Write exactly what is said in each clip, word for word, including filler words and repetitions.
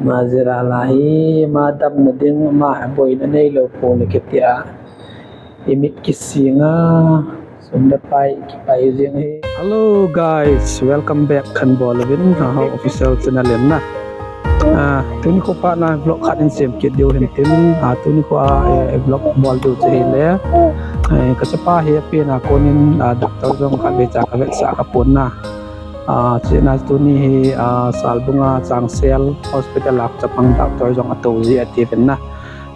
Ama jeh a la hi, ama damna ding, ama hi boina neilou pon le kiti a, imit kising a, sum le pai kipai jing hi. Hello guys, welcome back Khanbol uvin, Haohao Official Channel in na. Ah, tuni kho phat na vlog khat in sem kit diu hin tin, ah, tuni kho a, eh, vlog bol diu chu hile, eh, ka chapa hi apen a kon in, ah, doctor jong khatvei cha ka vetsah ka pon na. Ah, chuna tuni hi, ah, Salbung a Changsel Hospital a chapang doctor jong atou ji ati uvin na.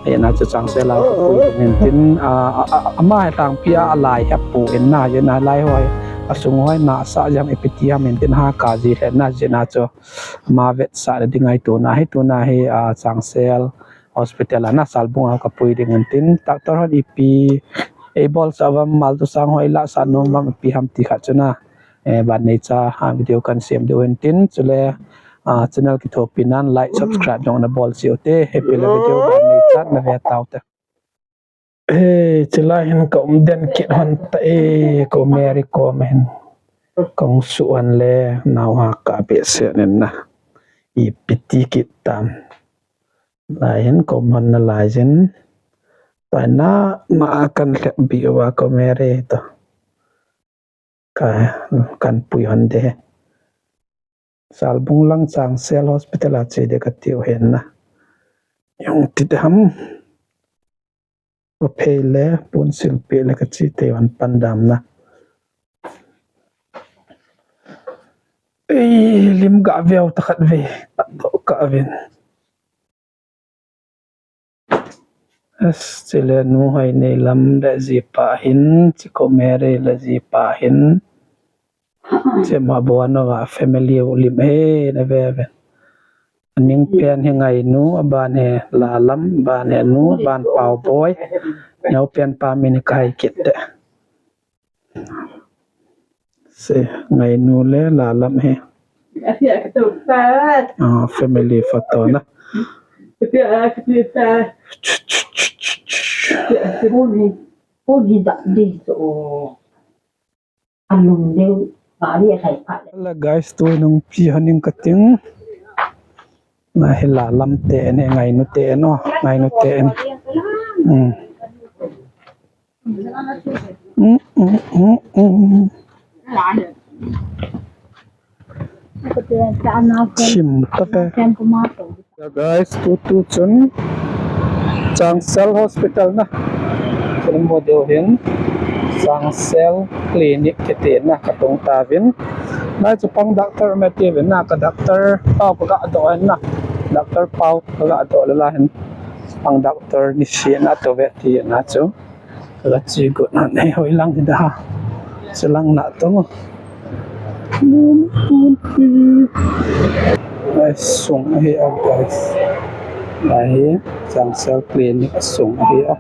Hijeh a chu Changsel a kapui ding in tin, ah, a, a, ama hi Lhangpi a alai hi apon na, hijeh a lai hoi, asung hoi nasa jam ipi ti ham in tin ha ka ji lheh na, hijeh a chu ama vetsahna ding ahi tuna hi, tuna hi, ah, Changsel Hospital a na Salbung a kapui ding in tin, doctor hon ipi eibolsah uvam, malto sang ho ilahsah nom uvam, ipi ham ti khat chu na. Eh, ban neicha, ah, video kan sem diu hin tin, chule, ah, channel kithopi nan like, subscribe jong nabol cheh ute, happy le video ban neicha nave taute. Hey, chulai hin ka um den kit hon ta e, ko Mary kom hin. Kong suh hon le, nao ha ka behseh nin na. Ipi ti kit tam. Lai hin kom hon nalai jin. Tai na, na kan lhep bi uva ko Mary to. Ka, kan pui hon de. Salbung lang Changsel Hospital a che de kati u hin na. Jong ti de ham. Aphei le, pun silpeh le kache te hon pan dam na. Ei, lim ga veu ta khat ve. Ka vin. As, chule nu Hoineilam le jipa hin, chi ko Mary le jipa hin. Chi ma bon uva family u lim he, nave ve. Aning pen hi Ngainu, aban hi Lalam, aban hi Nu, aban Paoboi. Neo pen pa min hi kahai kit te. Se, Ngainu le Lalam hi. Ah, family photo na. Pon hi, pon hi dak di to. Anung deu, gari a thai phat le. Hello guys, tu nung pi haning kating. Na hi Lalam te ne, Ngainu te no, Ngainu te. Hmm. Hmm, hmm, hmm, hmm. Chim ta ve. Ya guys, tu tu chun Changsel Hospital na. Chun mo deu hin Changsel Clinic kiti na katung tauvin. Na chapang doctor me ti vin na ka doctor pa ka ga do na. Doctor Pau ka ga do la hin. Chapang doctor ni si na to ve ti na chu. Ka che got na nei hoi lang hi da. Che lang na to. Ai sung hi a guys. Ai Changsel Clinic sung hi a.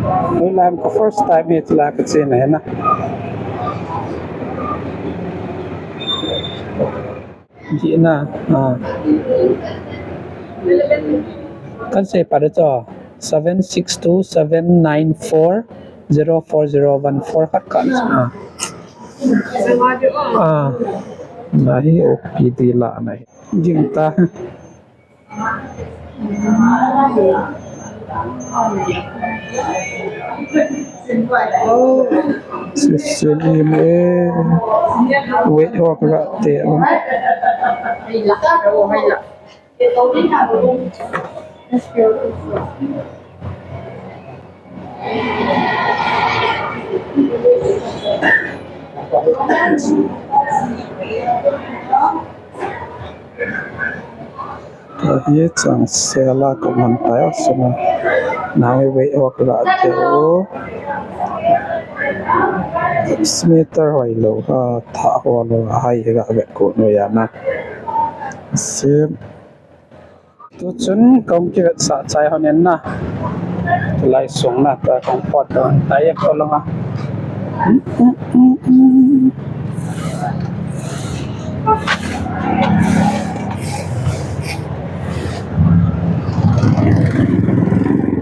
Hoi lang ka first time hi la ka che na na. Di na, ah. Kan sei pa de cho, seven six two seven nine four zero four zero one four khat khat, ah. Ah. Na hi O P D la na hi. Ding ta. Sisi ni me. Wait, ho ka te. Ahi Changsel a ka man tai a sung a. Nang wei wei ho ka ga te u. Smear hoi lou, a tha ho lou, a hai ga ve ko nu ya na. Sim. Tu chun kong kivetsah chai hon in na. Tulai sung na, ta kong pot hon tai ko langa.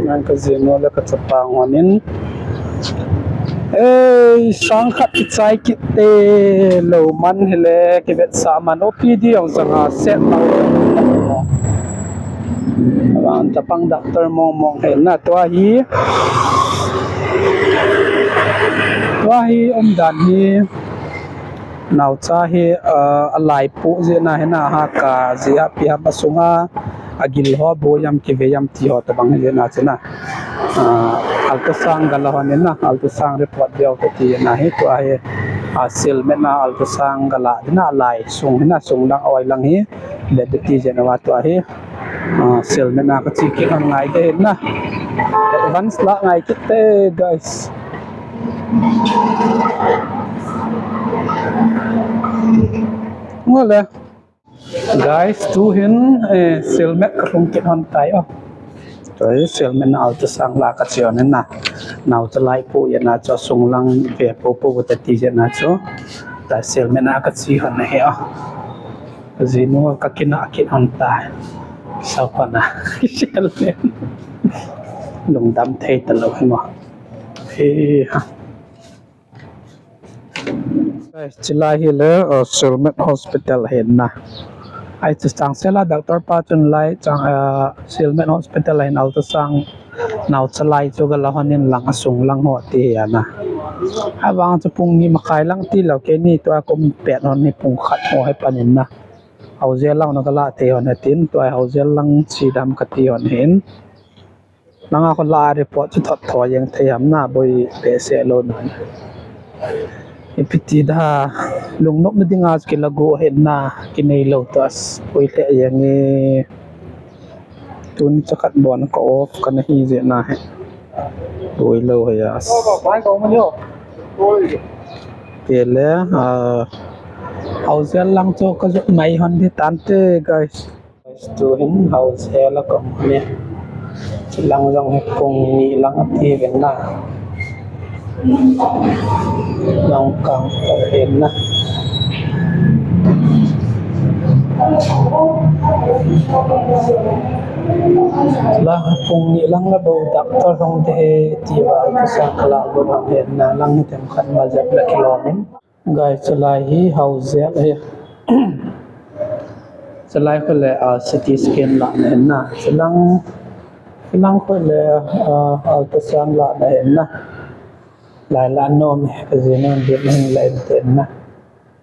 Nang ka jinu le ka chapang hon in. Ei, sang khat kichai kit te lou man hile, kivetsah man O P D jong sanga set lou. Vang chapang doctor mong mong hi na tua hi. Tua hi umdan hi. Naocha hi, ah, alai pu jeh na hi na ha ka jeh a pi ham asunga agil ho bo jam kive jam ti ho tabang hi jeh na chena. Ah, ultrasound gala hon hi na, ultrasound report deu ta ti jeh na hi tua hi. Ah, silmet na ultrasound gala hi na alai sung hi na sung lang oi lang hi. Le ti jeh na wa tua hi. Ah, silmet na ka chi kit ngai te na. Advance la ngai kit te, guys. Ngole. Guys, tu hin, eh, silmet ka lhung kit hon tai o. Tua hi silmet na ultrasound la ka chi hon na. Naocha lai pu jeh na chu sung lang ve po po ta ti jeh na chu. Tua silmet na ka chi hon na hi o. Jinu ka kina kit hon ta. Sa pa na. Lungdam thei ta lou hi mo. He ha. Chilai hi le, uh, Silmet Hospital hi na. Ai chu Changsela doctor pa chun lai chang, uh, Silmet Hospital hin ultrasound naocha lai chu gala hon in lang asung lang ho ti hi ana. Avang chu pung ni makai lang ti lou keini tua kum pet hon ni pung khat ho hi panin na. Hauzel lang na gala te hon hi tin tua hauzel lang chi dam ka ti hon hin. Nanga kho la report chu thot tho jeng thei ham na boi pe se lou na. Ipi ti da lungnop na dinga chu kilagu hin na kinei lou tua boi le jeng e. Tuni chakhat bon ka off ka na hi jeh na hi. Boi lou hi a. Te le, ah, hauzel lang chu ka jot mai hon di tante, guys. Tu hin hauzel a ka um hi. Chilang jong hi pung ni lang ati ven na. Long kang ta ven na. La pung ni lang la bo doctor hong te he ti va ta sa kala bo na he na lang ni tem khat ma jap la kilom in. Guys, chulai hi hauzel hi. Chulai kho le, ah, C T scan la na hin na. Chulang, chulang kho le, ah, ultrasound la na hin na. Lai la nom hi, ka jinu ding hin la in te na.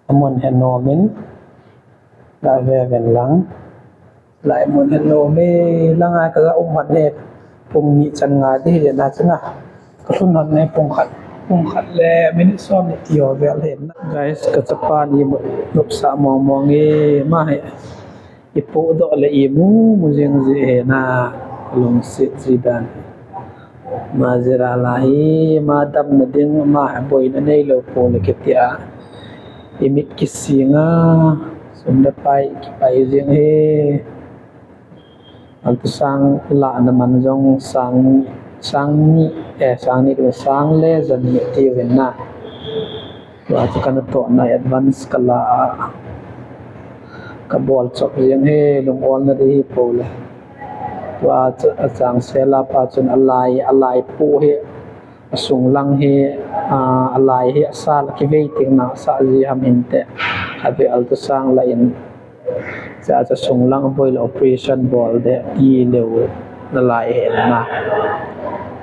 Amun hi nom in. La ve ven lang. Lai mun hin nom e, lang a ka ga um hon e, pung ni chan nga di hi na chana. Ka lhun hon e, pung khat, pung khat le minute som ni ti ho vel hi na. Guys, ka chapa ni mu, nopsa mong mong e, ma hi. Ipu doh le imu, mu jing ji hi na, lungset ji dan. Ma jira la hi, ma damna ding, ma boina nei lou po le kiti a. Imit kising a, sum le pai kipai jing hi. Ultrasound la na man jong sang, sang ni, eh, sang ni le sang le jan ni ti ven na. Tua chu kana toh na advance kala a. Ka bol chop jing hi lung ol na di hi po le. Tua chu a Changsela pa chun alai, alai pu hi. Asung lang hi, ah, alai hi asal kivei ting na sa ji ham hin te. Ave ultrasound la in. Cha cha sung lang boi le operation bol de ti leu na lai hi na.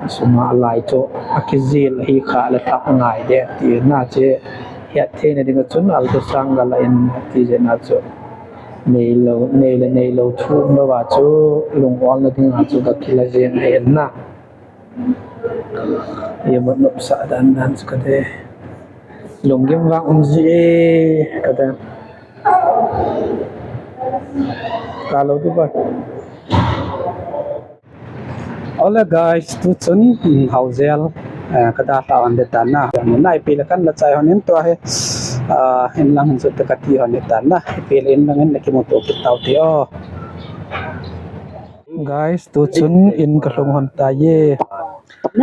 Asung a lai chu akijil hi kha le tak ngai de ti na che. Hiat thei na ding chun ultrasound ga la in ti je na chu. Nei lou, nei le nei lou thu um lou va chu lung ol na ding a chu ga kila jeng hi na. Ye mo nopsa dan dan chu ka de. Lunggim vang um ji e ka de. Ka lou di ba. Ole guys, tu chun, mm, hauzel, eh, ka da ta hon de tan na. Nai pi le kan la chai hon in tua hi. Ah, in lang hin chu te ka ti hon de tan na. Pi le in lang in na kimu to kit tau ti o. Guys, tu chun in ka lhung hon ta ye.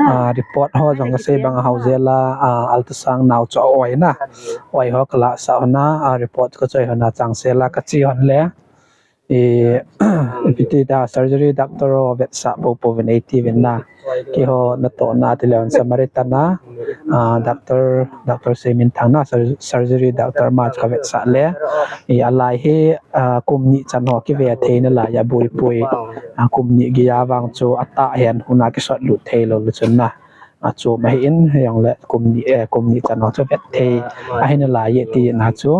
Ah, report ho jong ka sei bang hauzel a, ah, ultrasound nau chu oi na. Oi ho ka la sa hon na, ah, report ka choi hon na Changsela ka chi hon le. E, ipi ti da surgery doctor ho vet sa po po ven ei ti ven na. Kiho natohna tileu Samaritan a, ah, doctor, Doctor Seiminthang na, sur-, surgery doctor ma chu kavetsah le. I alai hi, ah, kum ni chan ho kive theina lai a buipui. Ah, kum ni gei a vang chu atah hen huna kisot lut thei lou le chun na. Achom ahin, hijongle kum ni, eh, kum ni chan ho chu vet thei ahina lai e tina chu.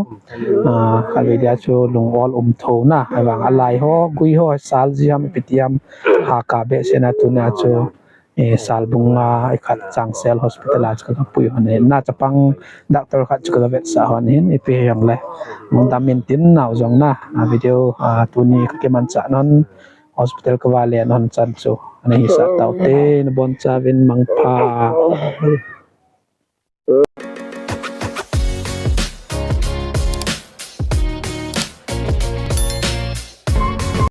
Ah, alui dia chu lung ol um thou na, avang alai ho, gui ho, sal ji ham, ipi ti ham, haka behseh na tuna chu, eh, sal bung nga, ikhat Changsel Hospital a chu kapui hon ahin. Na chapang doctor khat chu kavetsah hon ahin, ipi hijongle. Dam in tin nau jong na, ah, video, ah, tuni kakimanchah non, hospital kavale non chan chu. Ana hisah taute, nabonchauvin mangpha.